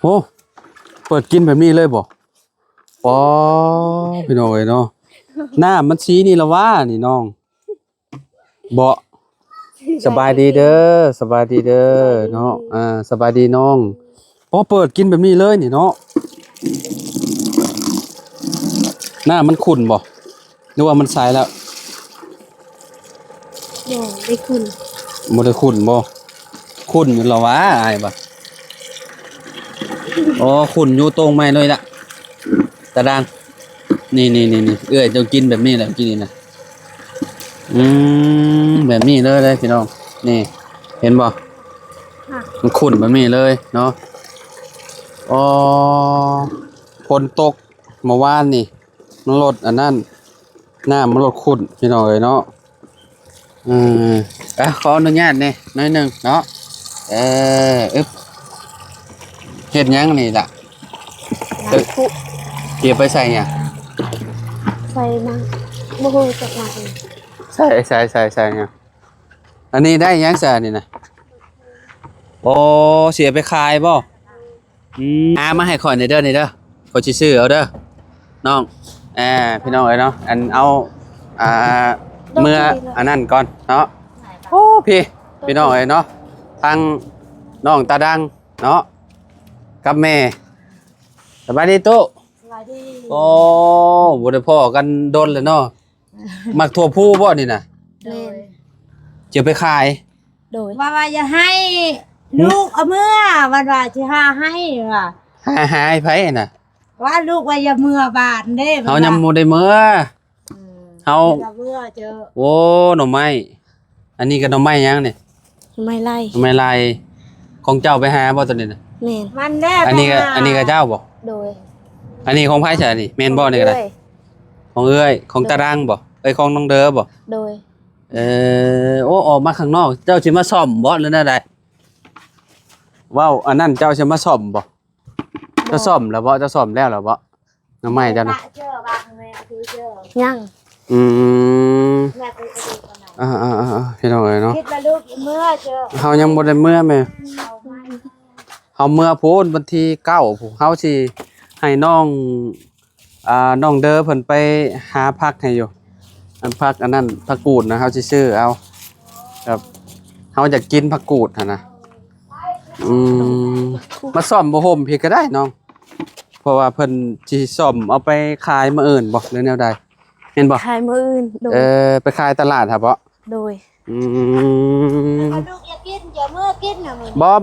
ໂອ້ ເປີດກິນແບບນີ້ເລີຍບໍ່? ປ໊ອ ພີ່ນ້ອງເອີຍເນາະ ນ້ຳມັນສີນີ້ລະຫວານີ້ນ້ອງ ເບາະ. ສະບາຍດີເດີ ສະບາຍດີເດີເນາະ ອ່າ ສະບາຍດີນ້ອງ. ພໍເປີດກິນແບບນີ້ເລີຍນີ້ເນາະ. ນ້ຳມັນຂຸ່ນບໍ່ ຫຼືວ່າມັນໃສແລ້ວ? ບໍ່ໄດ້ຂຸ່ນ. ບໍ່ໄດ້ຂຸ່ນບໍ່? ຂຸ່ນຢູ່ລະຫວາ ອ້າຍວ່າ. ອໍ ຂຸ່ນຢູ່ໂຕ່ງໄມ້ເລີຍລະ ຕາດາງ. ນີ້ໆໆ ເອື້ອຍເຈົ້າກິນແບບນີ້ແຫຼະ ກິນນີ້ນະ. ອືມ ແບບນີ້ເລີຍເດ້ພີ່ນ້ອງ ນີ້ ເຫັນບໍ່? ມັນຂຸ່ນແບບນີ້ເລີຍເນາະ. ອໍ ຝົນຕົກເມື່ອວານນີ້ ມັນລົດອັນນັ້ນ ນ້ຳມັນລົດຂຸ່ນ ພີ່ນ້ອງເອີຍເນາະ. ເອີ ອ່ະ ຂໍອະນຸຍາດແດ່ໜ້ອຍໜຶ່ງເນາະ. ເອີ ອຶບ ເຮັດຫຍັງນີ້ລະ? ນ້ຳ ເອີ ຄຸ ຊິເອົາໄປໃສ່ຫຍັງ? ໃສ່ໝາກ ບໍ່ຮູ້ຈັກໝາກ. ໃສ່ ໃສ່ ໃສ່ ໃສ່ຫຍັງ? ອັນນີ້ໄດ້ຫຍັງຊະນີ້ນະ? ໂອ້ ຊິເອົາໄປຂາຍບໍ່? ອືມ ຫາມາໃຫ້ຂ້ອຍແດ່ເດີນີ້ເດີ ຂ້ອຍຊິຊື້ເອົາເດີນ້ອງ. ອ່າ ພີ່ນ້ອງເອີຍເນາະ ອັນເອົາ ອ່າ ເມືອອັນນັ້ນກ່ອນເນາະ. ໂອ້ ພີ່ ພີ່ນ້ອງເອີຍເນາະ ທາງນ້ອງຕາດັງເນາະ ກັບແມ່. ສະບາຍດີຕູ້. ສະບາຍດີ. ໂອ້ ບໍ່ໄດ້ພໍ້ກັນດົນແລ້ວເນາະ. ໝາກຖົ່ວພູບໍ່ນີ້ນະ? ແມ່ນ. ຈະໄປຂາຍ? ໂດຍ ວ່າ ວ່າຢ່າໃຫ້ລູກເອົາເມືອ ວ່າ ວ່າຊິຫາໃຫ້ວ່າ. ຫາ ຫາໃຫ້ໃຜນະ? ວ່າລູກວ່າຢ່າເມືອບ້ານເດ້ ເຮົາຍັງບໍ່ໄດ້ເມືອ. ເອີ ເຮົາ ຢ່າເມືອເຈີ. ໂອ້ ໜໍ່ໄມ້ ອັນນີ້ກໍໜໍ່ໄມ້ຫຍັງນີ້? ໜໍ່ໄມ້ໄລ່. ໜໍ່ໄມ້ໄລ່ ຂອງເຈົ້າໄປຫາບໍ່ຕົວນີ້ນະ? ແມ່ນ. ມັນແຫຼະ ອັນນີ້ກໍ ອັນນີ້ກໍເຈົ້າບໍ່? ໂດຍ. ອັນນີ້ຂອງໃຜຊະນີ້? ແມ່ນບໍ່ນີ້ກໍໄດ້? ຂອງເອື້ອຍ ຂອງເອື້ອຍ ຂອງຕາດັງບໍ່? ເອີຍ ຂອງນ້ອງເດີບໍ່? ໂດຍ. ເອີ ໂອ້ ອອກມາຂ້າງນອກ ເຈົ້າຊິມາສ້ອມບໍ່ ຫຼືແນວໃດ? ເວົ້າອັນນັ້ນ ເຈົ້າຊິມາສ້ອມບໍ່? ໂດຍ. ເຈົ້າສ້ອມແລ້ວບໍ່? ເຈົ້າສ້ອມແລ້ວແລ້ວບໍ່? ໜໍ່ໄມ້ເຈົ້ານະ? ຍັງ. ອືມ ອ່າໆໆ ພີ່ນ້ອງເອີຍເນາະ ຄິດວ່າລູກເມືອເຈີ ເຮົາຍັງບໍ່ໄດ້ເມືອແມ່. ເຮົາເມືອພຸ້ນວັນທີເກົ້າພຸ້ນ ເຮົາຊິໃຫ້ນ້ອງ ອ່າ ນ້ອງເດີເພິ່ນໄປຫາຜັກໃຫ້ຢູ່ ອັນຜັກອັນນັ້ນ ຜັກກູດນະ ເຮົາຊິຊື້ເອົາ ແບບເຮົາຢາກກິນຜັກກູດຫັ້ນນະ. ອືມ ມາສ້ອມຜ້າຫົ່ມພີ້ກໍໄດ້ນ້ອງ ເພາະວ່າເພິ່ນຊິສ້ອມເອົາໄປຂາຍມື້ອື່ນບໍ່ ຫຼືແນວໃດ? ແມ່ນບໍ່? ຂາຍມື້ອື່ນ. ໂດຍ. ເອີ ໄປຂາຍຕະຫຼາດຫັ້ນບໍ່? ໂດຍ. ອືມ ເອົາລູກຢາກກິນ ຈະເມືອກິນນະມື້ນີ້. ບໍ່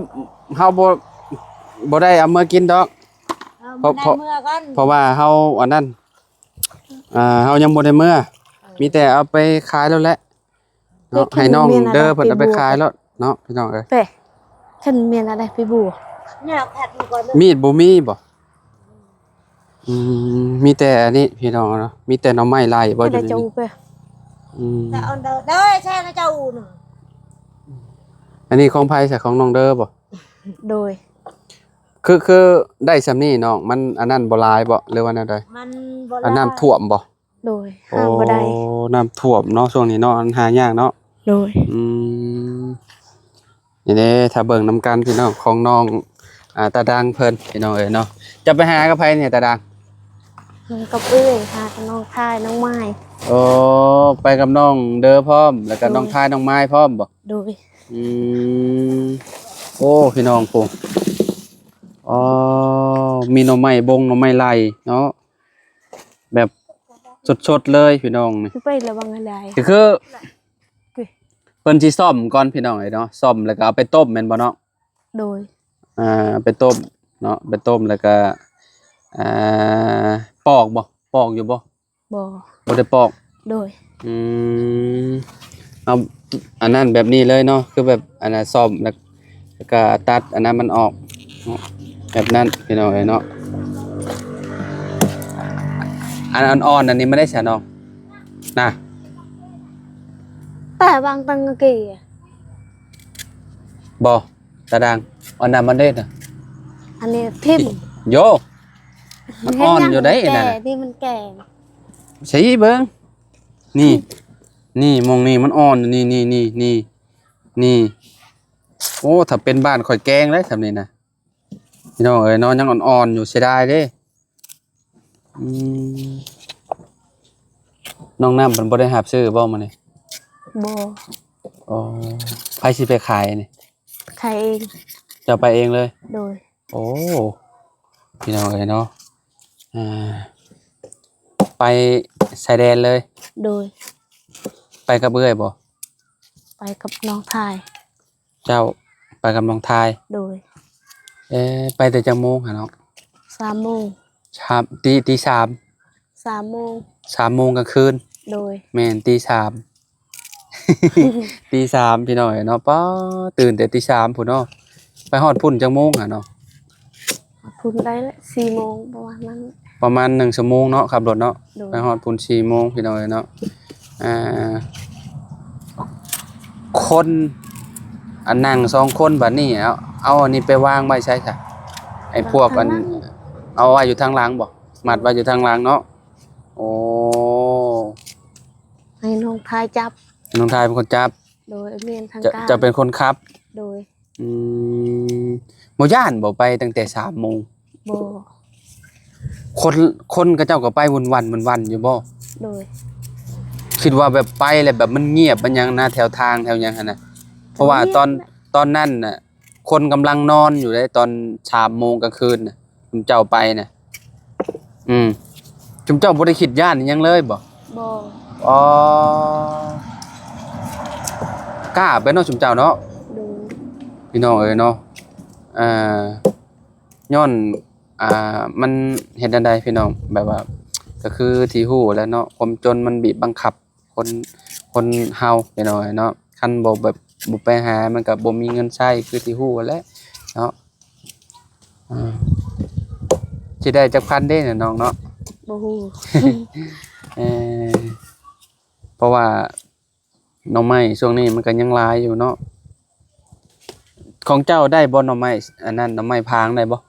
ເຮົາບໍ່ ບໍ່ໄດ້ເອົາເມືອກິນດອກ ເອີ ເພາະ ເມືອກ່ອນ ເພາະວ່າເຮົາອັນນັ້ນ ອ່າ ເຮົາຍັງບໍ່ໄດ້ເມືອ ເອີ ມີແຕ່ເອົາໄປຂາຍແລ້ວແຫຼະ. ເນາະ ໃຫ້ນ້ອງເດີເພິ່ນເອົາໄປຂາຍໂລດເນາະ ພີ່ນ້ອງເອີຍ. ເປ ຄັນແມ່ນອັນໃດໄປບົວ ມີດບໍ່ມີບໍ່? ອືມ ມີແຕ່ອັນນີ້ພີ່ນ້ອງເນາະ ມີແຕ່ໜໍ່ໄມ້ໄລ່ບໍ່ຢູ່ໃນນີ້. ອືມ ອັນນີ້ຂອງໃຜຊະ ຂອງນ້ອງເດີບໍ່? ໂດຍ. ຄື ຄືໄດ້ສ່ຳນີ້ນ້ອງ ມັນອັນນັ້ນບໍ່ຫຼາຍບໍ່ ຫຼືວ່າແນວໃດ? ມັນບໍ່ຫຼາຍ ອັນນ້ຳຖ້ວມບໍ່? ໂດຍ ຫາບໍ່ໄດ້. ໂອ້ ນ້ຳຖ້ວມເນາະ ຊ່ວງນີ້ເນາະ ມັນຫາຍາກເນາະ. ໂດຍ. ອືມ ນີ້ເດ້ ຖ້າເບິ່ງນຳກັນພີ່ນ້ອງ ຂອງນ້ອງ ອ່າ ຕາດັງເພິ່ນ ພີ່ນ້ອງເອີຍເນາະ. ຈະໄປຫາກັບໃຜນີ້ຕາດັງ? ກັບເອື້ອຍ ຫາກັບນ້ອງທາຍ ນ້ອງມາຍ. ໂອ້ ໄປກັບນ້ອງເດີພ້ອມ ແລ້ວກໍ ໂດຍ ນ້ອງທາຍ ນ້ອງມາຍພ້ອມບໍ່? ໂດຍ. ອືມ ໂອ້ ພີ່ນ້ອງພຸ້ນ ອໍ ມີໜໍ່ໄມ້ບົງ ໜໍ່ໄມ້ໄລ່ເນາະ. ແບບສົດໆເລີຍພີ່ນ້ອງນີ້ ໄປລະວັງໃຫ້ຫຼາຍ ກໍຄື ເພິ່ນຊິສ້ອມກ່ອນພີ່ນ້ອງເອີຍເນາະ ສ້ອມແລ້ວກໍເອົາໄປຕົ້ມແມ່ນບໍ່ນ້ອງ? ໂດຍ. ອ່າ ໄປຕົ້ມເນາະ ໄປຕົ້ມແລ້ວກໍ ອ່າ ປອກບໍ່ ປອກຢູ່ບໍ່? ບໍ່ ບໍ່ໄດ້ປອກ. ໂດຍ. ອືມ ເອົາອັນນັ້ນແບບນີ້ເລີຍເນາະ ຄືແບບອັນນັ້ນສ້ອມແລ້ວ ແລ້ວກໍຕັດອັນນັ້ນມັນອອກເນາະ ແບບນັ້ນພີ່ນ້ອງເອີຍເນາະ. ອັນອ່ອນໆອັນນີ້ມັນໄດ້ຊະນ້ອງນະ ແຕ່ວາງຕັ້ງກີ້ ບໍ່ ຕາດັງ ອັນນັ້ນມັນເດ້ນະ ອັນນີ້ຖິ້ມ ໂຢ ມັນອ່ອນຢູ່ໃດ໋ ອັນນັ້ນນະ ທີ່ມັນແກ່ ຊີ້ເບິ່ງ ນີ້ ນີ້ ໝ່ອງນີ້ມັນອ່ອນ ນີ້ ນີ້ ນີ້ ນີ້ ນີ້. ໂອ້ ຖ້າເປັນບ້ານຂ້ອຍແກງໄດ້ສ່ຳນີ້ນະ. ພີ່ນ້ອງເອີຍເນາະ ຍັງອ່ອນໆຢູ່ ເສຍດາຍເດ້. ອືມ ນ້ອງນ້ຳເພິ່ນບໍ່ໄດ້ຮັບຊື້ບໍ່ມື້ນີ້? ບໍ່. ອໍ ໃຜຊິໄປຂາຍນີ້? ຂາຍເອງ. ເຈົ້າໄປເອງເລີຍ? ໂດຍ. ໂອ້ ພີ່ນ້ອງເອີຍເນາະ ອ່າ ໄປຊາຍແດນເລີຍ? ໂດຍ. ໄປກັບເອື້ອຍບໍ່? ໄປກັບນ້ອງຊາຍ. ເຈົ້າໄປກັບນ້ອງຊາຍ? ໂດຍ. ເອີ ໄປແຕ່ຈັກໂມງຫັ້ນເນາະ? ສາມໂມງ. ສາມ ຕີ ຕີສາມ? ສາມໂມງ. ສາມໂມງກາງຄືນ? ໂດຍ. ແມ່ນ ຕີສາມ ຕີສາມ ພີ່ນ້ອງເອີຍເນາະ. ປ້າ ຕື່ນແຕ່ຕີສາມພຸ້ນເນາະ. ໄປຮອດພຸ້ນຈັກໂມງຫັ້ນເນາະ? ພຸ້ນໄດ້ແຫຼະ ສີ່ໂມງ ປະມານນັ້ນ. ປະມານໜຶ່ງຊົ່ວໂມງເນາະ ຂັບລົດເນາະ. ໂດຍ. ໄປຮອດພຸ້ນສີ່ໂມງ ພີ່ນ້ອງເອີຍເນາະ. ອ່າ ຄົນ ອັນນັ່ງສອງຄົນບາດນີ້ ເອົາ ເອົາອັນນີ້ໄປວາງໄວ້ໃສຊະ? ໄອ້ພວກອັນ ເອົາໄວ້ຢູ່ທາງຫຼັງບໍ່? ມັດໄວ້ຢູ່ທາງຫຼັງເນາະ. ໂອ້ ໃຫ້ນ້ອງຊາຍຈັບ. ນ້ອງຊາຍເປັນຄົນຈັບ? ໂດຍ. ແມ່ນ ທາງການ. ເຈົ້າເປັນຄົນຂັບ? ໂດຍ. ອືມ ບໍ່ຢ້ານບໍ່ ໄປຕັ້ງແຕ່ສາມໂມງ? ບໍ່. ຄົນ ຄົນເຂົາເຈົ້າກໍໄປວຸ່ນວັນ ວຸ່ນວັນຢູ່ບໍ່? ໂດຍ. ຄິດວ່າແບບໄປແລ້ວແບບມັນງຽບ ມັນຫຍັງນະ ແຖວທາງແຖວຫຍັງຫັ້ນນະ. ເພາະວ່າຕອນ ຕອນນັ້ນນະ ຄົນກຳລັງນອນຢູ່ເດ້ ຕອນສາມໂມງກາງຄືນນະ ຊຸມເຈົ້າໄປນະ. ອືມ ຊຸມເຈົ້າບໍ່ໄດ້ຄິດຢ້ານອີ່ຫຍັງເລີຍບໍ່? ບໍ່. ອໍ ກ້າໄປເນາະຊຸມເຈົ້າເນາະ. ໂດຍ. ພີ່ນ້ອງເອີຍເນາະ ອ່າ ຍ້ອນ ອ່າ ມັນເຮັດແນວໃດພີ່ນ້ອງ ແບບວ່າ ກໍຄືທີ່ຮູ້ແຫຼະເນາະ ຄວາມຈົນມັນບີບບັງຄັບ ຄົນ ຄົນເຮົາພີ່ນ້ອງເນາະ ຄັນບໍ່ແບບ ບໍ່ໄປຫາ ມັນກໍບໍ່ມີເງິນໃຊ້ ຄືທີ່ຮູ້ຫັ້ນແຫຼະເນາະ. ອ່າ ຊິໄດ້ຈັກພັນເດ້ນະນ້ອງເນາະ? ບໍ່ຮູ້. ເອີ ເພາະວ່າໜໍ່ໄມ້ຊ່ວງນີ້ມັນກໍຍັງຫຼາຍຢູ່ເນາະ. ຂອງເຈົ້າໄດ້ບໍ່ໜໍ່ໄມ້ ອັນນັ້ນ ໜໍ່ໄມ້ພາງໄດ້ບໍ່?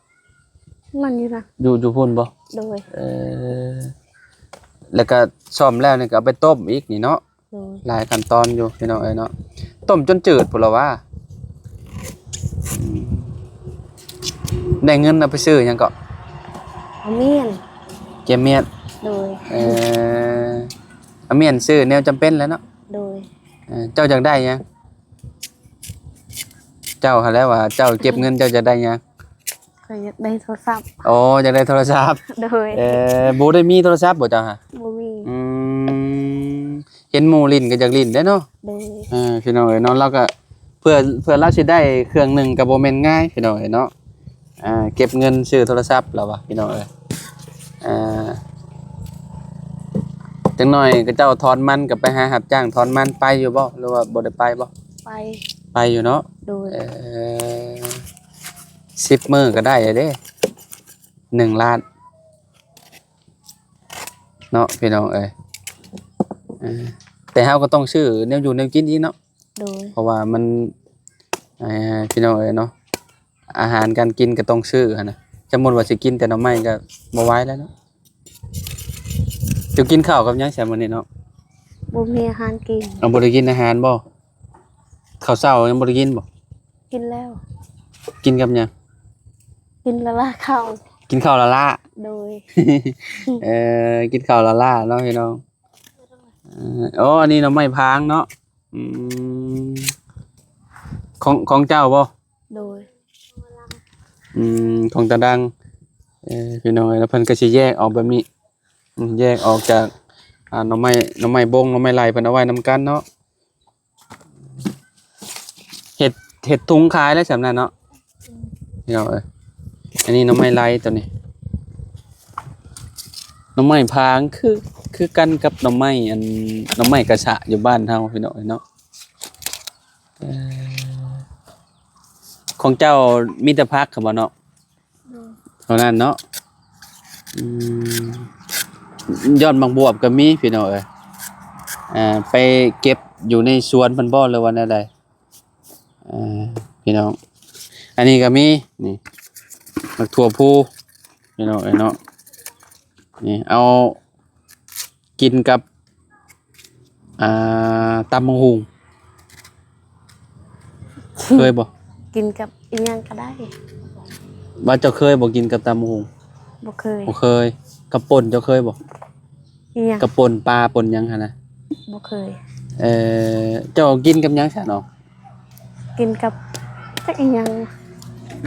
ມັນຢູ່ນະ ຢູ່ ຢູ່ພຸ້ນບໍ່? ໂດຍ. ເອີ ແລ້ວກໍສ້ອມແລ້ວນີ້ກໍເອົາໄປຕົ້ມອີກນີ້ເນາະ. ໂດຍ. ຫຼາຍຂັ້ນຕອນຢູ່ພີ່ນ້ອງເອີຍເນາະ ຕົ້ມຈົນຈືດພຸ້ນລະຫວາ. ອືມ ໄດ້ເງິນເອົາໄປຊື້ຫຍັງເກາະ? ເອົາມ້ຽນ. ເກັບມ້ຽນ. ໂດຍ. ເອີ ເອົາມ້ຽນຊື້ແນວຈຳເປັນແຫຼະເນາະ. ໂດຍ. ເອີ ເຈົ້າຢາກໄດ້ຫຍັງ? ເຈົ້າຫັ້ນແຫຼະວ່າເຈົ້າເກັບເງິນ ເຈົ້າຢາກໄດ້ຫຍັງ? ຂ້ອຍຢາກໄດ້ໂທລະສັບ. ອໍ ຢາກໄດ້ໂທລະສັບ. ໂດຍ. ເອີ ບໍ່ໄດ້ມີໂທລະສັບບໍ່ເຈົ້າຫະ? ບໍ່ມີ. ອືມ ເຫັນໝູ່ຫຼິ້ນກໍຢາກຫຼິ້ນເດ້ເນາະ. ໂດຍ. ເອີ ພີ່ນ້ອງເອີຍເນາະ ລາວກໍ ເພື່ອ ເພື່ອລາວຊິໄດ້ເຄື່ອງໜຶ່ງກໍບໍ່ແມ່ນງ່າຍ ພີ່ນ້ອງເອີຍເນາະ. ອ່າ ເກັບເງິນຊື້ໂທລະສັບລາວວ່າ ພີ່ນ້ອງເອີຍ. ອ່າ ຈັກໜ້ອຍເຂົາເຈົ້າຖອນມັນ ກໍໄປຫາຮັບຈ້າງຖອນມັນ ໄປຢູ່ບໍ່ ຫຼືວ່າບໍ່ໄດ້ໄປບໍ່? ໄປ. ໄປຢູ່ເນາະ. ໂດຍ. ເອີ ສິບມື້ກໍໄດ້ເດ້ ໜຶ່ງລ້ານເນາະ ພີ່ນ້ອງເອີຍ. ເອີ ແຕ່ເຮົາກໍຕ້ອງຊື້ແນວຢູ່ແນວກິນອີກເນາະ. ໂດຍ. ເພາະວ່າມັນ ເອີ ພີ່ນ້ອງເອີຍເນາະ ອາຫານການກິນກໍຕ້ອງຊື້ຫັ້ນນະ ສົມມຸດວ່າຊິກິນແຕ່ໜໍ່ໄມ້ກໍບໍ່ໄຫວແລ້ວເນາະ. ເຈົ້າກິນເຂົ້າກັບຫຍັງຊະມື້ນີ້ເນາະ? ບໍ່ມີອາຫານກິນ. ເອົາ ບໍ່ໄດ້ກິນອາຫານບໍ່? ເຂົ້າເຊົ້າຍັງບໍ່ໄດ້ກິນບໍ່? ກິນແລ້ວ. ກິນກັບຫຍັງ? ກິນລະລາເຂົ້າ. ກິນເຂົ້າລະລາ? ໂດຍ. ເອີ ກິນເຂົ້າລະລາເນາະ ພີ່ນ້ອງ. ເອີ ໂອ້ ອັນນີ້ໜໍ່ໄມ້ພາງເນາະ. ອືມ ຂອງ ຂອງເຈົ້າບໍ່? ໂດຍ. ອືມ ຂອງຕາດັງ. ເອີ ພີ່ນ້ອງເອີຍ ແລ້ວເພິ່ນກໍຊິແຍກອອກແບບນີ້ ອືມ ແຍກອອກຈາກ ອ່າ ໜໍ່ໄມ້ ໜໍ່ໄມ້ບົງ ໜໍ່ໄມ້ໄລ່ ເພິ່ນເອົາໄວ້ນຳກັນເນາະ. ເຮັດ ເຮັດທຸງຂາຍແລ້ວສ່ຳນັ້ນເນາະ ພີ່ນ້ອງເອີຍ. ອັນນີ້ໜໍ່ໄມ້ໄລ່ຕົວນີ້ ໜໍ່ໄມ້ພາງ ຄື ຄືກັນກັບໜໍ່ໄມ້ ອັນ ໜໍ່ໄມ້ກະສະຢູ່ບ້ານເຮົາ ພີ່ນ້ອງເອີຍເນາະ. ເອີ ຂອງເຈົ້າມີແຕ່ຜັກ ຄືບໍ່ເນາະ? ໂດຍ. ເທົ່ານັ້ນເນາະ. ອືມ ຍອດໝາກບວບກໍມີ ພີ່ນ້ອງເອີຍ. ອ່າ ໄປເກັບຢູ່ໃນສວນເພິ່ນບໍ່ ຫຼືວ່າແນວໃດ? ອ່າ ພີ່ນ້ອງ ອັນນີ້ກໍມີ ນີ້ ໝາກຖົ່ວພູ ພີ່ນ້ອງເອີຍເນາະ. ນີ້ ເອົາກິນກັບ ອ່າ ຕຳບັກຫຸ່ງ ເຄີຍບໍ່? ກິນກັບອີ່ຫຍັງກໍໄດ້. ວ່າເຈົ້າເຄີຍບໍ່ ກິນກັບຕຳບັກຫຸ່ງ? ບໍ່ເຄີຍ. ບໍ່ເຄີຍ. ກັບປົ່ນເຈົ້າເຄີຍບໍ່? ອີຫຍັງ? ກັບປົ່ນປາ ປົ່ນຫຍັງຫັ້ນນະ? ບໍ່ເຄີຍ. ເອີ ເຈົ້າກິນກັບຫຍັງຊະນ້ອງ? ກິນກັບ ຈັກອີຫຍັງ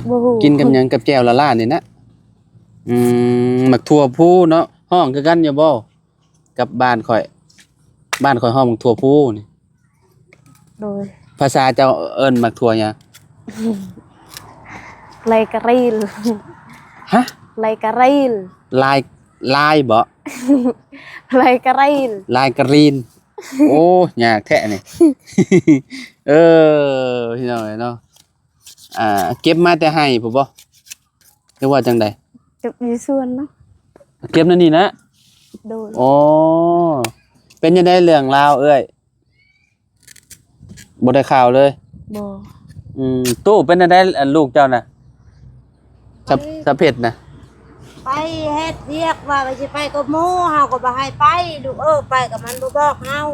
ບໍ່ຮູ້. ກິນກັບຫຍັງ? ກັບແຈ່ວລ້າໆນີ້ນະ. ອືມ ໝາກຖົ່ວພູເນາະ. ຮ້ອງຄືກັນຢູ່ບໍ່? ກັບບ້ານຂ້ອຍ. ບ້ານຂ້ອຍຮ້ອງໝາກຖົ່ວພູນີ້. ໂດຍ. ພາສາເຈົ້າເອີ້ນໝາກຖົ່ວຫຍັງ? ໄລກະຣີນ. ຮະ? ໄລກະຣີນ. ລາຍ ລາຍບໍ? ໄລກະຣີນ. ລາຍກະຣີນ. ໂອ້ ຍາກແທ້ນີ້. ເອີ ພີ່ນ້ອງເອີຍເນາະ. ອ່າ ເກັບມາແຕ່ໄຮ່ພຸ້ນບໍ ຫຼືວ່າຈັ່ງໃດ? ເກັບຢູ່ສວນເນາະ. ເກັບແນວນີ້ນະ? ໂດຍ. ອໍ ເປັນຈັ່ງໃດເລື່ອງລາວເອື້ອຍ? ບໍ່ໄດ້ຂ່າວເລີຍ? ບໍ່. ອືມ ຕູ້ເປັນຈັ່ງໃດ ອັນລູກເຈົ້ານະ? ສະ ສະເພັດນະ? ໄປເຮັດວຽກ ວ່າຊິໄປກັບໝູ່ ເຮົາກໍບໍ່ໃຫ້ໄປ ລູກເອີຍ ໄປກໍມັນບໍ່ບອກເຮົາ.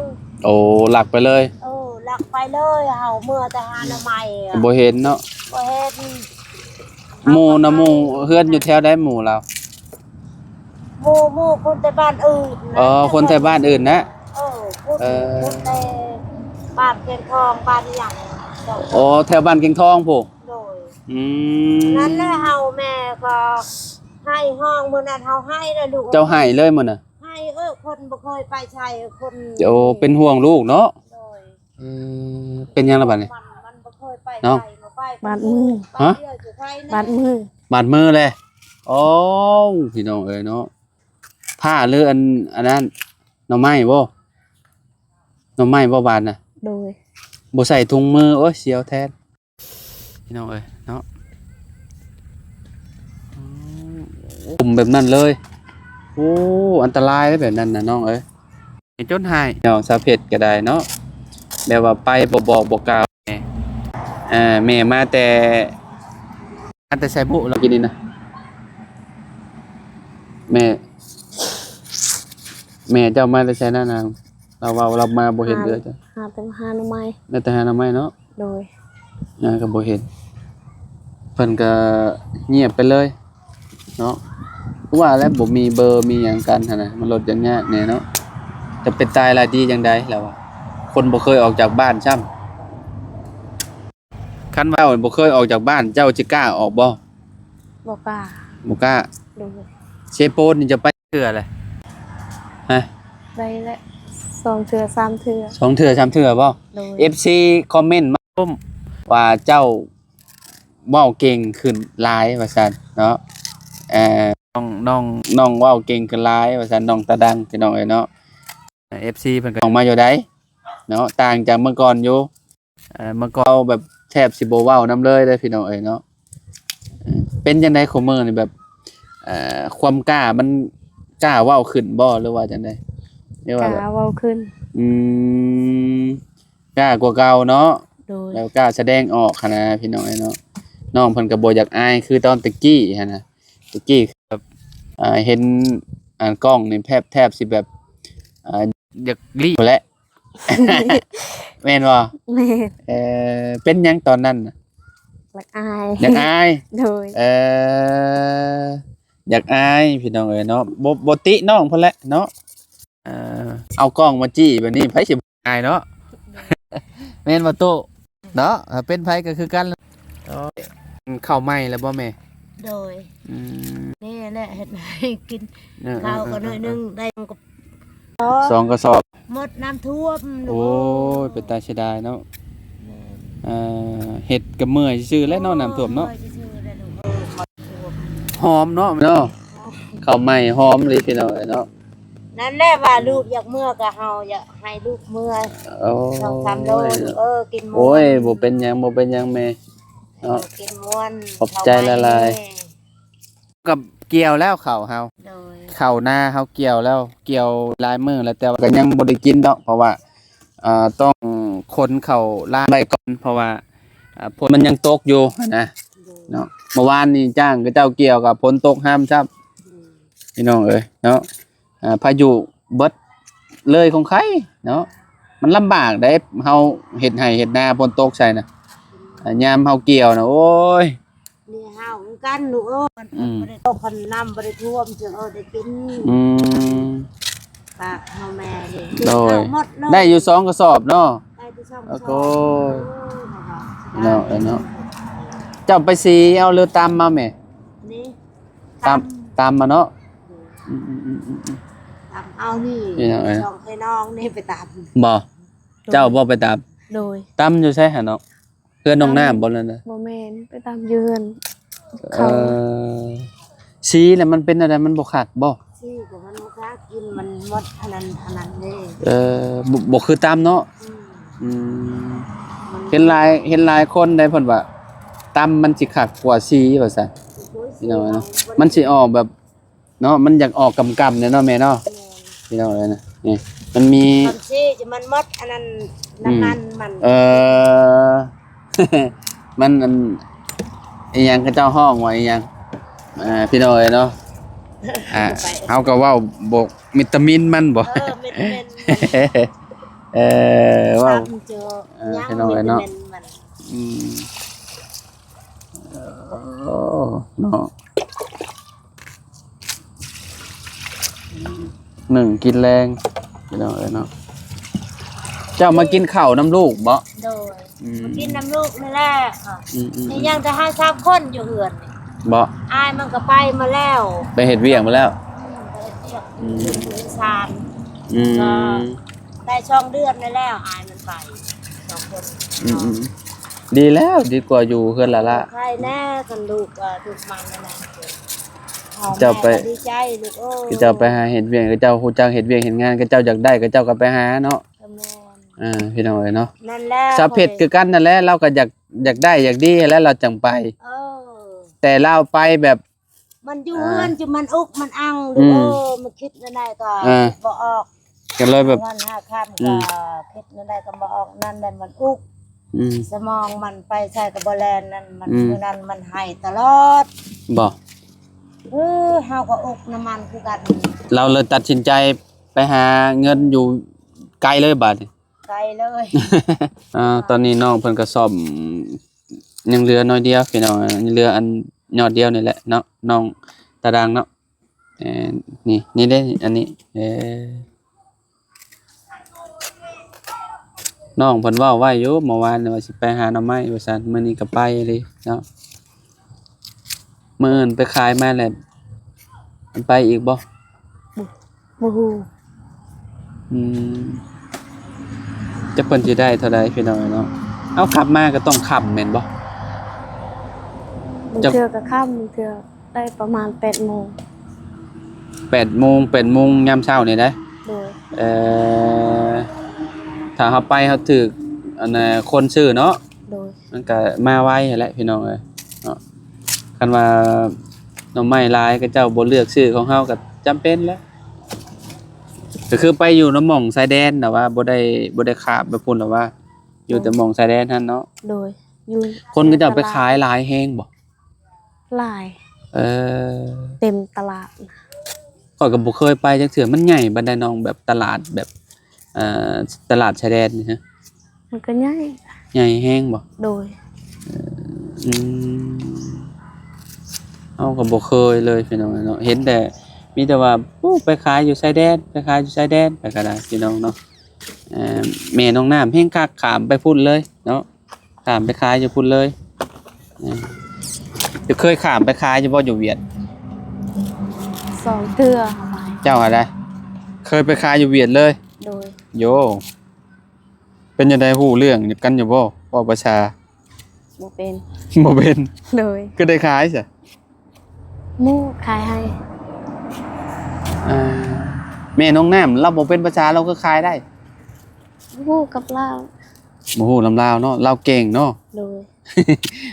ໂອ້ ລັກໄປເລີຍ? ເອີ ລັກໄປເລີຍ ເຮົາເມືອແຕ່ຫາໜໍ່ໄມ້ ບໍ່ເຫັນເນາະ. ບໍ່ເຫັນ. ໝູ່ນະ ໝູ່ເຮືອນຢູ່ແຖວໃດໝູ່ລາວ? ໝູ່ ໝູ່ຄົນແຕ່ບ້ານອື່ນນະ. ອໍ ຄົນແຖວບ້ານອື່ນນະ? ເອີ ຄົນ ເອີ ຄົນແຕ່ບ້ານແກງທອງ ບ້ານອີ່ຫຍັງ. ອໍ ແຖວບ້ານແກງທອງພຸ້ນ? ໂດຍ. ອືມ ນັ້ນແຫຼະ ເຮົາແມ່ກໍໄຫ້ຮ້ອງ ມື້ນັ້ນເຮົາໄຫ້ແຫຼະລູກ. ເຈົ້າໄຫ້ເລີຍມື້ນະ? ໄຫ້ ເອີ ຄົນບໍ່ເຄີຍໄປໃສ ຄົນ. ໂອ້ ເປັນຫ່ວງລູກເນາະ. ໂດຍ. ເອີ ເປັນຫຍັງລະບາດນີ້? ມັນ ມັນບໍ່ເຄີຍໄປໃສ ບໍ່ໄປ. ບາດມື. ຮະ? ບາດມື. ບາດມືແຫຼະ. ໂອ້ ພີ່ນ້ອງເອີຍເນາະ. ພ້າ ຫຼື ອັນ ອັນນັ້ນ ໜໍ່ໄມ້ບໍ? ໜໍ່ໄມ້ບໍບາດນະ? ໂດຍ. ບໍ່ໃສ່ຖົງມື ໂອ້ຍ ສຽວແທນ. ພີ່ນ້ອງເອີຍເນາະ ໂອ້ ກຸ່ມແບບນັ້ນເລີຍ. ໂອ້ ອັນຕະລາຍເດ້ແບບນັ້ນນະນ້ອງເອີຍ. ຈົນຫາຍ ນ້ອງສາວເພັດກໍໄດ້ເນາະ ແບບວ່າໄປບໍ່ບອກບໍ່ກ່າວແມ່. ເອີ ແມ່ມາແຕ່ ມາແຕ່ໃສບຸ ລາວກິນນີ້ນະ? ແມ່ ແມ່ເຈົ້າມາແຕ່ໃສນະນາງ? ລາວເວົ້າ ລາວມາບໍ່ເຫັນເອື້ອຍເຈົ້າ. ຫາແຕ່ຫາໜໍ່ໄມ້. ໄດ້ແຕ່ຫາໜໍ່ໄມ້ເນາະ? ໂດຍ. ນາງກໍບໍ່ເຫັນ ເພິ່ນກໍງຽບໄປເລີຍເນາະ. ຄືວ່າແຫຼະ ບໍ່ມີເບີມີຫຍັງກັນຫັ້ນນະ ມັນລົດຍາກໆແດ່ເນາະ. ຈະເປັນຕາຍລາຍດີຈັ່ງໃດລາວວ່າ ຄົນບໍ່ເຄີຍອອກຈາກບ້ານຊ້ຳ. ຄັນວ່າເຈົ້າບໍ່ເຄີຍອອກຈາກບ້ານ ເຈົ້າຊິກ້າອອກບໍ່? ບໍ່ກ້າ. ບໍ່ກ້າ. ໂດຍ. ເຊໂປນນີ້ຈະໄປເທື່ອແຫຼະ? ຮະ? ໄປແຫຼະ ສອງເທື່ອສາມເທື່ອ. ສອງເທື່ອສາມເທື່ອບໍ່? ໂດຍ. ເອັຟຊີຄອມເມັນມາຊົມວ່າເຈົ້າເວົ້າເກັ່ງຂຶ້ນຫຼາຍວ່າຊັ້ນເນາະ. ເອີ ນ້ອງ ນ້ອງ ນ້ອງເວົ້າເກັ່ງຂຶ້ນຫຼາຍວ່າຊັ້ນ ນ້ອງຕາດັງ ພີ່ນ້ອງເອີຍເນາະ. ເອັຟຊີເພິ່ນກໍອອກມາຢູ່ໃດເນາະ ຕ່າງຈາກເມື່ອກ່ອນຢູ່. ເອີ ເມື່ອກ່ອນແບບແທບຊິບໍ່ເວົ້ານຳເລີຍເດ້ພີ່ນ້ອງເອີຍເນາະ. ເປັນຈັ່ງໃດຄູ່ມື້ນີ້ ແບບ ເອີ ຄວາມກ້າມັນກ້າເວົ້າຂຶ້ນບໍ່ ຫຼືວ່າຈັ່ງໃດ? ຫຼືວ່າ ກ້າເວົ້າຂຶ້ນ. ອືມ ກ້າກວ່າເກົ່າເນາະ. ໂດຍ. ແລ້ວກ້າສະແດງອອກຫັ້ນນະພີ່ນ້ອງເອີຍເນາະ. ນ້ອງເພິ່ນກໍບໍ່ຢາກອາຍຄືຕອນແຕ່ກີ້ຫັ້ນນະ. ແຕ່ກີ້ແບບ ອ່າ ເຫັນ ອັນ ກ້ອງນີ້ແທບ ແທບຊິແບບ ອ່າ ຢາກລີ້ພຸ້ນແຫຼະ ແມ່ນບໍ່? ແມ່ນ. ເອີ ເປັນຫຍັງຕອນນັ້ນນະ? ຢາກອາຍ. ຢາກອາຍ. ໂດຍ. ເອີ ຢາກອາຍພີ່ນ້ອງເອີຍເນາະ. ບໍ່ ບໍ່ຕິນ້ອງເພິ່ນແຫຼະເນາະ. ເອີ ເອົາກ້ອງມາຈີ້ແບບນີ້ ໃຜຊິ ອາຍເນາະ. ແມ່ນບໍ່ຕູ້ເນາະ? ເປັນໃຜກໍຄືກັນ. ເຂົ້າໃໝ່ແລ້ວບໍ່ແມ່? ໂດຍ. ອືມ ນີ້ແຫຼະເຮັດໃຫ້ກິນ. ເອີ ເຂົ້າກໍໜ້ອຍໜຶ່ງ ເອີ ໄດ້ ສອງກະສອບ ໝົດນ້ຳຖ້ວມ. ໂອ້ຍ ເປັນຕາເສຍດາຍເນາະ. ແມ່ນ. ເອີ ເຮັດກໍເມື່ອຍຊື່ໆແຫຼະເນາະ ນ້ຳຖ້ວມເນາະ. ເມື່ອຍຊື່ໆແຫຼະລູກ. ຫອມເນາະ ເນາະ ເຂົ້າໃໝ່ຫອມອີ່ຫຼີພີ່ນ້ອງເອີຍເນາະ. ນັ້ນແຫຼະວ່າລູກຢາກເມືອ ກໍເຮົາຢາກໃຫ້ລູກເມືອ. ໂອ້ຍ ສອງສາມໂລ ລູກເອີຍ ກິນມ່ວນ. ໂອ້ຍ ບໍ່ເປັນຫຍັງ ບໍ່ເປັນຫຍັງແມ່ເນາະ. ກິນມ່ວນ ຂອບໃຈຫຼາຍໆ. ກັບກ່ຽວແລ້ວເຂົ້າເຮົາ. ໂດຍ. ເຂົ້ານາເຮົາກ່ຽວແລ້ວ ກ່ຽວຫຼາຍມື້ແລ້ວ ແຕ່ວ່າກໍຍັງບໍ່ໄດ້ກິນດອກ ເພາະວ່າ ເອີ ຕ້ອງຂົນເຂົ້າລ້າງໄວ້ກ່ອນ ເພາະວ່າ ເອີ ຝົນມັນຍັງຕົກຢູ່ຫັ້ນນະ. ໂດຍ. ເນາະ ເມື່ອວານນີ້ຈ້າງເຂົາເຈົ້າກ່ຽວກໍຝົນຕົກຫ້າມຊ້ຳ. ໂດຍ. ພີ່ນ້ອງເອີຍເນາະ ອ່າ ພາຍຸເບິດເລີຍຂອງໃຄເນາະ. ມັນລຳບາກເດ້ ເຮົາເຮັດໄຮ່ເຮັດນາຝົນຕົກໃສ່ນະ. ອ່າ ຍາມເຮົາກ່ຽວນະ ໂອ້ຍ ນີ້ເຮົາ ກັນລູກເອີຍ ອືມ ບໍ່ໄດ້ຕົກ ຄັນນ້ຳບໍ່ໄດ້ຖ້ວມ ຈຶ່ງເອີ ໄດ້ກິນ ອືມ ປາກເຮົາແມ່ນີ້ ໂດຍ ກິນເຂົ້າໝົດເລີຍ ໄດ້ຢູ່ສອງກະສອບເນາະ ໄດ້ຢູ່ສອງກະສອບ ໂອ້ຍ ເນາະ ເນາະ ເຈົ້າໄປສີເອົາ ຫຼືຕຳມາແມ່? ນີ້ ຕຳ ຕຳ ຕຳມາເນາະ ອືມ ອືມ ອືມ ອືມ ຕຳເອົານີ້ ພີ່ນ້ອງເອີຍ ສອງພີ່ນ້ອງນີ້ໄປຕຳ ບໍ່? ໂດຍ ເຈົ້າບໍ່ໄປຕຳ? ໂດຍ ຕຳຢູ່ໃສຫັ້ນເນາະ? ເຮືອນນ້ອງນ້ຳບໍ່ນັ້ນນະ? ບໍ່ແມ່ນ ໄປຕຳຢູ່ເຮືອນເຂົາ ເອີ ສີແລ້ວມັນເປັນແນວໃດ ມັນບໍ່ຄັກບໍ່? ສີກໍມັນບໍ່ຄັກ ກິນມັນໝົດອັນນັ້ນ ອັນນັ້ນເດ້ ເອີ ບໍ່ ບໍ່ຄືຕຳເນາະ ອືມ ອືມ ມັນ ເຫັນຫຼາຍ ເຫັນຫຼາຍຄົນໄດ໋ ເພິ່ນວ່າຕຳມັນຊິຄັກກວ່າສີວ່າຊັ້ນ ໂອ້ຍ ພີ່ນ້ອງເອີຍເນາະ ມັນຊິອອກແບບ ເນາະ ມັນຢາກອອກກຳໆແດ່ເນາະແມ່ເນາະ ແມ່ນ ພີ່ນ້ອງເອີຍນະ ນີ້ມັນມີ ຄັນຊີ້ມັນໝົດອັນນັ້ນ ອືມ ນ້ຳມັນມັນ ເອີ ມັນອັນ ອີຫຍັງເຂົາເຈົ້າຮ້ອງວ່າອີຫຍັງ ອ່າ ພີ່ນ້ອງເອີຍເນາະ ອ່າ ເຮົາກໍເວົ້າບໍ່ ວິຕາມິນມັນບໍ່ ເອີ ວິຕາມິນ ເອີ ເວົ້າ ຕຳເຈົ້າ ເອີ ພີ່ນ້ອງເອີຍເນາະ ວິຕາມິນມັນ ອືມ ໂອ້ ເນາະ ໜຶ້ງກິນແລງ ພີ່ນ້ອງເອີຍເນາະ ເຈົ້າມາກິນເຂົ້ານຳລູກບໍ່? ໂດຍ ອືມ ມາກິນນຳລູກນີ້ແຫຼະ ອືມໆໆ ມີຫຍັງແຕ່ເຮົາສາມຄົນຢູ່ເຮືອນນີ້ ບໍ່? ອ້າຍມັນກໍໄປມາແລ້ວ ໄປເຮັດວຽກມາແລ້ວ ອືມ ໄປເຮັດວຽກ ອືມ ຢູ່ສານ ອືມ ກໍໄດ້ສອງເດືອນນີ້ແລ້ວ ອ້າຍມັນໄປ ສອງຄົນ ອືມໆ ດີແລ້ວ ດີກວ່າຢູ່ເຮືອນຫຼ້າໆ ໃຄແນ່ ຄັນລູກ ເອີ ລູກມັນນັ້ນນະ ເຈົ້າໄປ ດີໃຈລູກເອີຍ ເຈົ້າໄປຫາເຮັດວຽກ ເຈົ້າຮູ້ຈັກເຮັດວຽກເຮັດງານ ເຈົ້າຢາກໄດ້ ເຈົ້າກໍໄປຫາເນາະ ກໍແມ່ນ ເອີ ພີ່ນ້ອງເອີຍເນາະ ນັ້ນແຫຼະ ສາວເພັດຄືກັນນັ້ນແຫຼະ ລາວກໍຢາກ ຢາກໄດ້ຢາກດີຫັ້ນແຫຼະ ລາວຈັ່ງໄປ ເອີ ແຕ່ລາວໄປແບບ ມັນຢູ່ເຮືອນ ອ່າ ຈະມັນອຸກມັນອັ່ງ ອືມ ເອີ ມັນຄິດແນວໃດກໍ ອ່າ ບໍ່ອອກ ກໍເລີຍແບບ ເງິນຫາຄຳ ອືມ ກໍຄິດແນວໃດກໍບໍ່ອອກ ນັ້ນແຫຼະມັນອຸກ ອືມ ສະໝອງມັນໄປໃສກໍບໍ່ແລ່ນ ນັ້ນມັນ ອືມ ມື້ນັ້ນມັນໄຫ້ຕະຫຼອດ ບໍ່? ເອີ ເຮົາກໍອຸກນຳມັນຄືກັນ ລາວເລີຍຕັດສິນໃຈໄປຫາເງິນຢູ່ໄກເລີຍບາດນີ້ ໄກເລີຍ ອ່າ ຕອນນີ້ນ້ອງເພິ່ນກໍສ້ອມ ຍັງເຫຼືອໜ້ອຍດຽວພີ່ນ້ອງ ຍັງເຫຼືອອັນຍອດດຽວນີ້ແຫຼະເນາະ ນ້ອງຕາດັງເນາະ ເອີ ນີ້ ນີ້ເດ້ ອັນນີ້ ເອີ ນ້ອງເພິ່ນເວົ້າໄວ້ຢູ່ເມື່ອວານນີ້ວ່າຊິໄປຫາໜໍ່ໄມ້ວ່າຊັ້ນ ມື້ນີ້ກໍໄປເລີຍເນາະ ມື້ອື່ນໄປຂາຍມາແລ້ວ ໄປອີກບໍ່? ບໍ່ ບໍ່ຮູ້ ອືມ ຈັກເພິ່ນຊິໄດ້ເທົ່າໃດພີ່ນ້ອງເອີຍເນາະ ເອົາ ກັບມາກໍຕ້ອງຄ່ຳແມ່ນບໍ່? ບາງເທື່ອກໍຄ່ຳ ບາງເທື່ອໄດ້ປະມານແປດໂມງ ແປດໂມງ ແປດໂມງຍາມເຊົ້ານີ້ໄດ໋ ໂດຍ ເອີ ຖ້າເຮົາໄປເຮົາຖືກ ອັນນ່າ ຄົນຊື້ເນາະ ໂດຍ ມັນກະມາໄວຫັ້ນແຫຼະພີ່ນ້ອງເອີຍເນາະ ຄັນວ່າໜໍ່ໄມ້ຫຼາຍ ເຂົາເຈົ້າບໍ່ເລືອກຊື້ຂອງເຮົາກະຈຳເປັນແຫຼະ ກະຄືໄປຢູ່ນຳໝ່ອງຊາຍແດນນະວ່າ ບໍ່ໄດ້ ບໍ່ໄດ້ຂ້າມໄປພຸ້ນລະວ່າ ຢູ່ແຕ່ໝ່ອງຊາຍແດນຫັ້ນເນາະ ໂດຍ ຢູ່ ຄົນເຂົາເຈົ້າໄປຂາຍຫຼາຍແຮງບໍ່? ຫຼາຍ ເອີ ເຕັມຕະຫຼາດ ຂ້ອຍກໍບໍ່ເຄີຍໄປຈັກເທື່ອ ມັນໃຫຍ່ປານໃດນ້ອງ ແບບຕະຫຼາດແບບ ເອີ ຕະຫຼາດຊາຍແດນນີ້ຮະ? ມັນກໍໃຫຍ່ ໃຫຍ່ແຮງບໍ່? ໂດຍ ເອີ ອືມ ເຮົາກໍບໍ່ເຄີຍເລີຍພີ່ນ້ອງເອີຍເນາະ ເຫັນແຕ່ ມີແຕ່ວ່າ ໂອ້ ໄປຂາຍຢູ່ຊາຍແດນ ໄປຂາຍຢູ່ຊາຍແດນ ໄປກໍໄດ້ພີ່ນ້ອງເນາະ ເອີ ແມ່ນ້ອງນ້ຳແຮງຄັກ ຂ້າມໄປພຸ້ນເລີຍເນາະ ຂ້າມໄປຂາຍຢູ່ພຸ້ນເລີຍ ເອີ ເຈົ້າເຄີຍຂ້າມໄປຂາຍຢູ່ບໍ່ ຢູ່ຫວຽດ? ສອງເທື່ອ ເຈົ້າຫັ້ນນະ ເຄີຍໄປຂາຍຢູ່ຫວຽດເລີຍ? ໂດຍ ໂຢ ເປັນຈັ່ງໃດ ຮູ້ເລື່ອງກັນຢູ່ບໍ່? ເວົ້າພາສາ ບໍ່ເປັນ ບໍ່ເປັນ ໂດຍ ຄືໄດ້ຂາຍຊະ? ໝູ່ຂາຍໃຫ້ ອ່າ ແມ່ນ້ອງນ້ຳ ລາວບໍ່ເປັນພາສາ ລາວຄືຂາຍໄດ້? ບໍ່ຮູ້ກັບລາວ ບໍ່ຮູ້ນຳລາວເນາະ ລາວເກັ່ງເນາະ ໂດຍ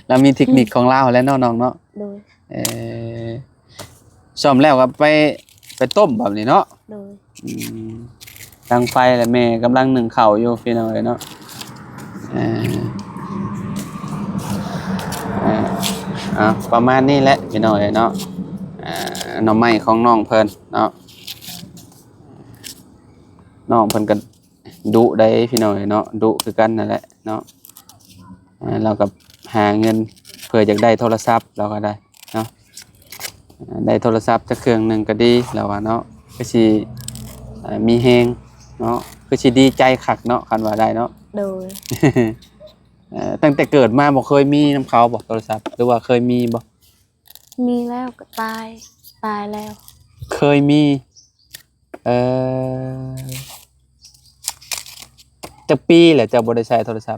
ລາວມີເຕັກນິກຂອງລາວແຫຼະເນາະ ນ້ອງເນາະ ໂດຍ ເອີ ຊ້ອມແລ້ວກໍໄປ ໄປຕົ້ມແບບນີ້ເນາະ ໂດຍ ອືມ ດັງໄຟແລ້ວ ແມ່ກຳລັງໜຶ້ງເຂົ້າຢູ່ພີ່ນ້ອງເອີຍເນາະ ເອີ ເອີ ເອົາ ປະມານນີ້ແຫຼະພີ່ນ້ອງເອີຍເນາະ ເອີ ໜໍ່ໄມ້ຂອງນ້ອງເພິ່ນເນາະ ນ້ອງເພິ່ນກໍ ດຸໄດ໋ພີ່ນ້ອງເອີຍເນາະ ດຸຄືກັນນັ້ນແຫຼະເນາະ ເອີ ລາວກໍຫາເງິນເພື່ອຢາກໄດ້ໂທລະສັບ ລາວກໍໄດ້ເນາະ ອ່າ ໄດ້ໂທລະສັບຈັກເຄື່ອງໜຶ່ງກໍດີ ລາວວ່າເນາະ ຄືຊິ ອ່າ ມີແຮງເນາະ ຄືຊິດີໃຈຄັກເນາະ ຄັນວ່າໄດ້ເນາະ. ໂດຍ. ເອີ ຕັ້ງແຕ່ເກີດມາບໍ່ເຄີຍມີນຳເຂົາບໍ່ໂທລະສັບ ຫຼືວ່າເຄີຍມີບໍ່? ມີແລ້ວກໍຕາຍ ຕາຍແລ້ວ. ເຄີຍມີ. ເອີ ຈັກປີແລ້ວເຈົ້າບໍ່ໄດ້ໃຊ້ໂທລະສັບ?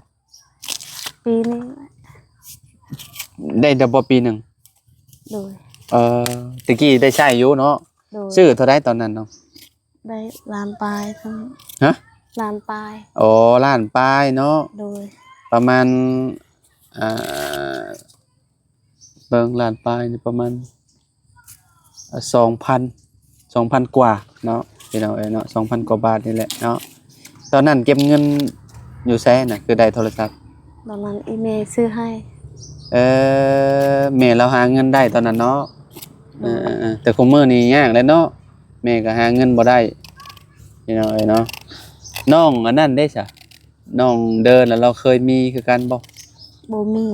ປີໜຶ່ງ. ໄດ້ແຕ່ບໍ່ປີໜຶ່ງ? ໂດຍ. ເອີ ແຕ່ກີ້ໄດ້ໃຊ້ຢູ່ເນາະ. ໂດຍ. ຊື້ເທົ່າໃດຕອນນັ້ນເນາະ? ໄດ້ລ້ານປາຍເທົ່ານັ້ນ. ຮະ? ລ້ານປາຍ. ອໍ ລ້ານປາຍເນາະ. ໂດຍ. ປະມານ ອ່າ ເບິ່ງ ລ້ານປາຍນີ້ປະມານ ເອີ ສອງພັນ ສອງພັນກວ່າເນາະ ພີ່ນ້ອງເອີຍເນາະ ສອງພັນກວ່າບາດນີ້ແຫຼະເນາະ. ຕອນນັ້ນເກັບເງິນຢູ່ໃສນະ ຄືໄດ້ໂທລະສັບ? ຕອນນັ້ນອີ່ແມ່ຊື້ໃຫ້. ເອີ ແມ່ລາວຫາເງິນໄດ້ຕອນນັ້ນເນາະ. ໂດຍ. ເອີໆໆ ແຕ່ຄຸມື້ນີ້ຍາກແຫຼະເນາະ ແມ່ກໍຫາເງິນບໍ່ໄດ້ ພີ່ນ້ອງເອີຍເນາະ. ນ້ອງອັນນັ້ນເດ້ຊະ? ນ້ອງເດີນລະລາວເຄີຍມີຄືກັນບໍ່? ບໍ່ມີ.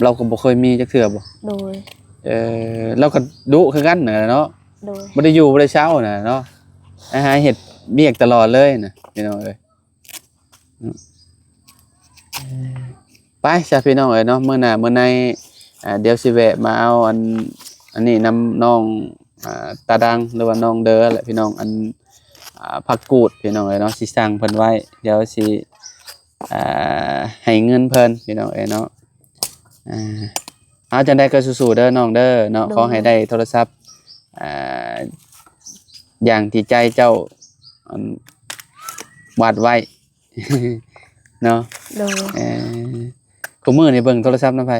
ລາວກໍບໍ່ເຄີຍມີຈັກເທື່ອບໍ່? ໂດຍ. ເອີ ລາວກໍດຸຄືກັນຫັ້ນແຫຼະເນາະ. ໂດຍ. ບໍ່ໄດ້ຢູ່ບໍ່ໄດ້ເຊົາຫັ້ນນະເນາະ ໄປຫາເຮັດວຽກຕະຫຼອດເລີຍນະ ພີ່ນ້ອງເອີຍ. ໄປຊະ ພີ່ນ້ອງເອີຍເນາະ ມື້ໜ້າມື້ໃນ ອ່າ ດຽວຊິແວະມາເອົາອັນ ອັນນີ້ນຳນ້ອງ ອ່າ ຕາດັງ ຫຼືວ່ານ້ອງເດີແຫຼະ ພີ່ນ້ອງ ອັນ ອ່າ ຜັກກູດ ພີ່ນ້ອງເອີຍເນາະ ຊິສັ່ງເພິ່ນໄວ້ ດຽວຊິ ອ່າ ໃຫ້ເງິນເພິ່ນ ພີ່ນ້ອງເອີຍເນາະ. ອ່າ ເອົາ ຈັ່ງໃດກໍສູ້ໆເດີນ້ອງເດີເນາະ. ໂດຍ. ຂໍໃຫ້ໄດ້ໂທລະສັບ ອ່າ ຢ່າງທີ່ໃຈເຈົ້າ ອັນ ວາດໄວ້ເນາະ. ໂດຍ. ເອີ ຄູ່ມື້ນີ້ເບິ່ງໂທລະສັບນຳໃຜ?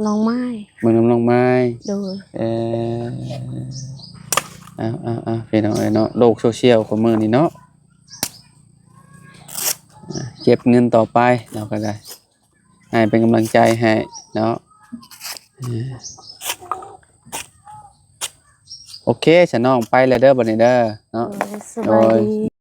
ນ້ອງໄມ້. ເບິ່ງນຳນ້ອງໄມ້. ໂດຍ. ເອີ ເອົາໆໆ ພີ່ນ້ອງເອີຍເນາະ ໂລກໂຊຊຽວຂອງມື້ນີ້ເນາະ ເກັບເງິນຕໍ່ໄປ ເຮົາກໍໄດ້ ໃຫ້ເປັນກຳລັງໃຈໃຫ້ເນາະ. ເອີ ໂອເຄ ສະນ້ອງ ໄປແລ້ວເດີ ບັດນີ້ເດີເນາະ. ໂດຍ. ສະບາຍດີ.